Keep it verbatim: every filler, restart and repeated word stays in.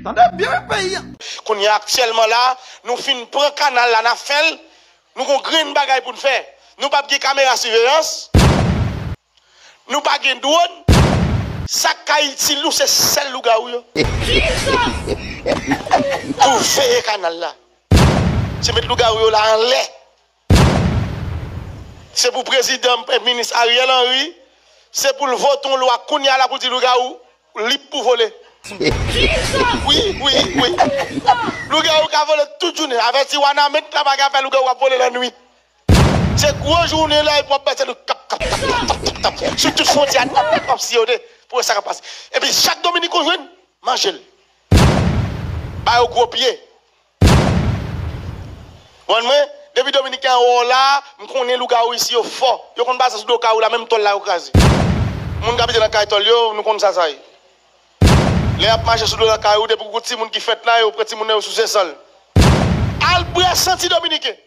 Tande byen peyi a. Kounye a aktyèlman la, nou fin pran kanal la, n ap fè l. Nou gon grenn bagay pou n fè. Nou p ap gen kamera siveyans. Nou pa gen dwòn. Sa k ka itil nou se sèl lougawou yo. Pou veye kanal la. Se met lougawou yo la anlè. Se pou prezidan, eh, minis Ariel Henry, se pou l vote yon lwa kounye a la pou di lougawou lib pou vole. Wi, wi, wi. Lougawou ka vole tout jounen. Avèti Wanament la pa ka fè lougawou ap vole lannwit. Se gwo jounen la epi w ap pase nou kap, kap, kap, kap, kap, kap, kap. Sou tout fwontyè a, nèt, nèt, w ap siyonnen pou wè sa k ap pase. Epi chak Dominik ou jwenn, manje l. Ba yo gwo pye. Konprann mwen? Depi Dominiken an wè w la, m konnen lougawou isi yo fò. Yo konn pase sou do kay ou la, menm tòl la yo kraze. Moun k abite nan kay tòl yo, nou konn sa sa ye. Lè y ap mache sou do nan kay ou, depi w gon timoun ki fèt la, yo pran timoun nan yo souse san l. Al bwè san ti Dominiken.